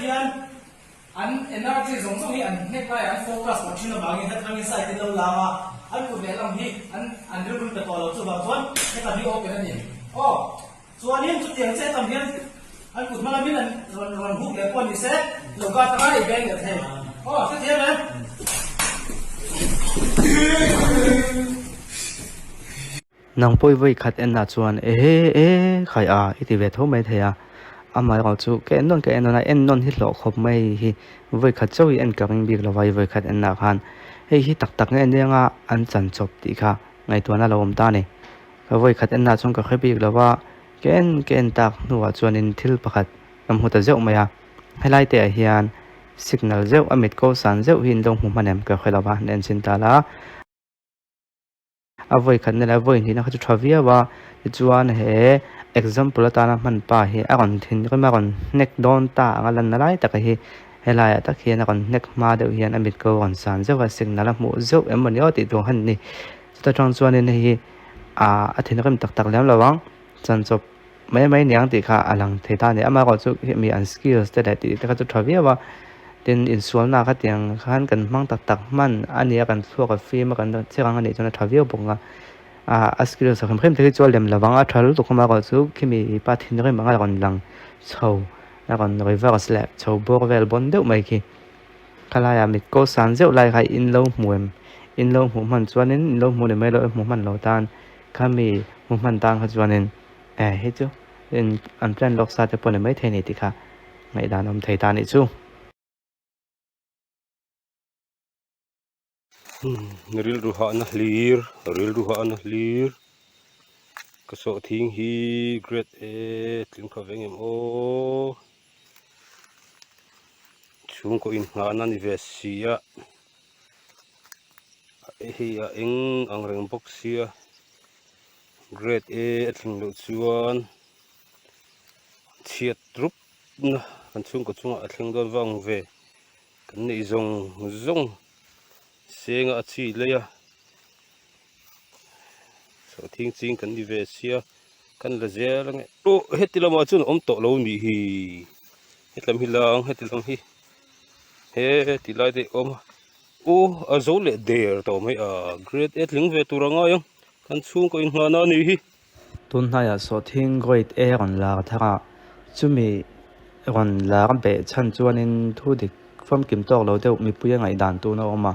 hian an energy zawng zawng hi an hnek laiah an focus tawh thin avangin hetangin side in lo lang a, an kut lehlam hi an an rilru pe tawh lo chuvang chuan hetam hi open a ni. Aw. Chuanin chutiang che tam hian an kut hma lamin an rawn rawn huk leh pawh ni se, lo ka tanga i beng leh thei. Aw, hrethiam em? Nang pawh i vawi khat en ah chuan ehe e khai a i ti ve tho mai thei a, amaherawh chu ka en nawn ka en nawn a, en nawn hi hlawh khawp mai hi vawi khat chauh i en ka ring bik lova i vawi khat en ah khan hei hi tak tak nge nia an chan chawp tih kha ngaihtuahna lo awm ta a ni. Ka vawi khat en ah chuan ka hre bik lo va, ka en ka en tak hnuah chuanin thil pakhat ka hmu ta zeuh mai a, helai te ah hian signal zeuh a mit ko san zeuh hi in lo hmu hman em ka hre lo va, an en chin ta la. A vawi khatna leh a vawi hnihna kha chu tha viau a, tichuan he example atana hman pa hi a rawn thinrim a rawn hnek dawn ta anga lanna lai taka hi helaiah tak hian a rawn hnek hma deuh hian a mit ko rawn san zeuh a, signal a hmuh zeuh em mawni aw tih tur han ni. Chuta tang chuanin hei hi ah a thinrim tak tak lem lo ang, chanchawp mai mai niang tih kha a lang thei ta a ni. Amaherawh chu hemi an skills te leh tih te kha chu tha viau a, tin insualna kha tiang khan kan hmang tak tak hman a nia kan thluak a fim a kan chiang ang a nih chuan a tha viau bawk ang a. Ah a skills a hrim hrim te hi chu a lem lo vang a, a tha lutuk amaherawh chu khimi pa thinrim anga rawn lang chho a rawn reverse leh chho bawr vel bawn deuh mai khi. Khalaiah mit ko san zeuh lai kha in lo hmu em? In lo hmuh hman chuanin in lo hmuh ni mai lo i hmuh hman lo tan khami hmu hman tan kha chuanin eh hei chu in an plan lawk sa te pawh ni maithei ni tih kha ngaihdan awm thei ta nih chu. Rilru hahna hlir rilru hahna hlir ka sawhthing hi grade A tling kha veng em aw chhungkaw inngahna ni ve si a hei a eng ang reng bawk sia grade A a tling loh chuan chhiat rup na kan chhungkaw chungah a thleng dawn vang ve. Kan neih zawng zawng senga a chi lei a sawhthing ching kan ni ve sia kan la zel ange aw heti lamah chuan a awm tawh lo nih hi hetlam hi lang heti lam hi he ti lai te awm a aw a zo leh der tawh mai a grade A tling ve tur a ngai ang kan chhungkaw inngahna a nih hi. Tun hnaiah sawhthing Grade A rawn lar thar a, chumi rawn lar beh chhan chuanin thu dik famkim tawk lo deuh mipui a ngaihdan tun a awm a.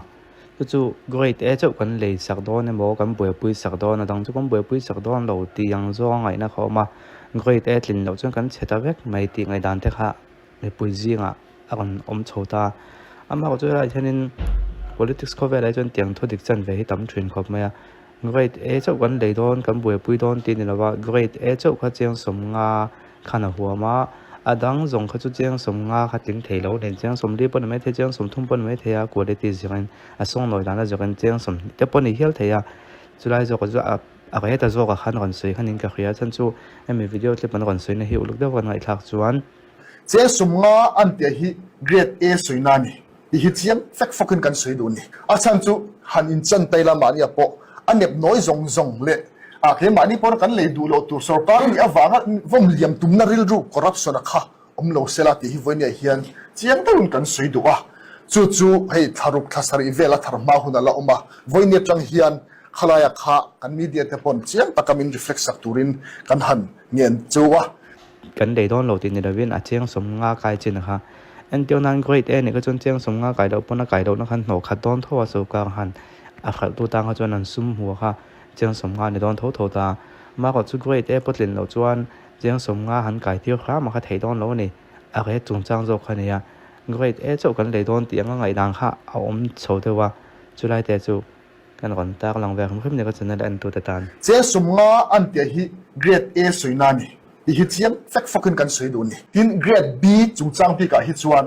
Chu chu Grade A chauh kan lei sak dawn emaw kan buaipui sak dawn a dang chu kan buaipui sak dawn lo tih ang zawng a ngaihna kha a awm a. Grade A tlin loh chuan kan chhe ta vek mai tih ngaihdan te kha mipui zingah a rawn awm chho ta. Amaherawhchu chu helaiah hianin politics khawvelah hi chuan tiang thu dik chanve hi tam thin khawp mai a. Grade A chauh kan lei dawn, kan buaipui dawn tih a ni lo va, Grade A chauh kha chiang 50 khan a huam a, a dang zawng kha chu chiang 50 kha tling thei lo nen chiang 40 pawh ni mai thei, chiang 30 pawh ni mai thei a, quality zirin a sawngnawi dana zirin chiang 20 te pawh ni hial thei a, chulai zawkah chu a a reh ta zawkah khan rawn sawi khan in ka hria, chhan chu hemi video clip an rawn sawina hi uluk deuh kan ngaihthlak chuan. Chiang 50 an tih hi Grade A sawina a ni. Ti hi chiang fek fawkin kan sawi duh ni. A chhan chu han inchan tai la mahni ah pawh a nep nawi zawng zawng leh ah keimahni pawh kan lei duh loh tur sorkar nih avanga vawm liam tumna rilru corruption a kha awm lo sela tih hi vawinia hian chiang deuhin kan sawi duh a. Chu chu hei thlaruk thla sarih vel a thar hma hun a la awm a, vawinia tang hian khalaia kha kan media te pawn chiang taka min reflect sak turin kan han ngen cheu a. Kan lei dawn lo tih ni lovin a chiang 50 kai chin kha. Entir nan Grade A nih kha chuan chiang 50 kai loh pawn a kai lohna khan hnawh khat dawn tho a sawrkar han a hralhtu tan kha chuan an sum hmu kha chiang 50 a ni dawn tho tho ta. Amaherawh chu Grade A pawtlin loh chuan chiang 50 han kai tir hram a kha theih dawn lo a ni. A rate chungchang zawk kha a ni a. Grade A chauh kan lei dawn tih anga ngaihdan kha a awm chho deuh a, chulai te chu Kan rawn tar lang ve hrim hrim ni ka channel en tute tan. Chiang 50 an tih hi Grade A sawina a ni tih hi chiang fek fawkin kan sawi duh a ni. Tin, Grade B chungchang bikah hi chuan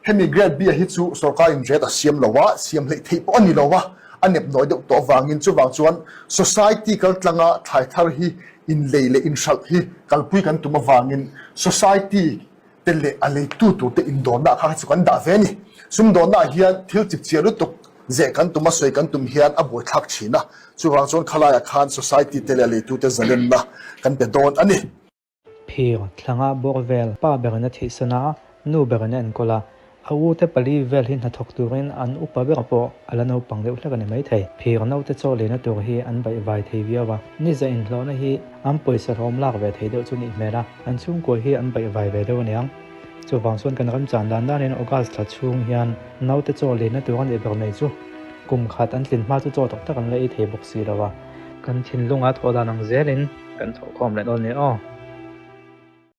hemi Grade B-a hi chu sorkarin rate a siam lo a, siam hleih theih pawh a ni lo a, a nep nawi deuh tawh avangin chuvang chuan society kaltlanga thlai thar hi inlei leh inhralh hi kalpui kan tum avangin society te leh a leitu turte indawnna kha chu kan dah ve a ni. Sumdawnnaah hian thil chipchiar lutuk zeh kan tum a, sawi kan tum hian a buaithlak thin a, chuvang chuan khalaiah khan society te leh a leitute zalenna kan pe dawn a ni. Phir, thlanga bawr vel pa berin a thihsan a. Nu berin a enkawl a, a ute pali vel hi hnathawk turin an upa ber pawh a la naupang deuh hlek a ni maithei. Phir naute chaw leina tur hi an baihvai thei viau a, ni za inhlawhna hi an pawisa hlawm lak ve thei deuh chu nih hmel a, an chhungkua hi an baihvai ve deuh aniang. Chuvang chuan kan ramchan dan danin August thla chhung hian naute chaw leina tur a nih ber mai chu kum khat an tlin hma chu chaw tak tak an la ei thei bawk si lo a. Kan thinlunga thawh dan ang zelin kan thawhkhawm leh dawn nia aw.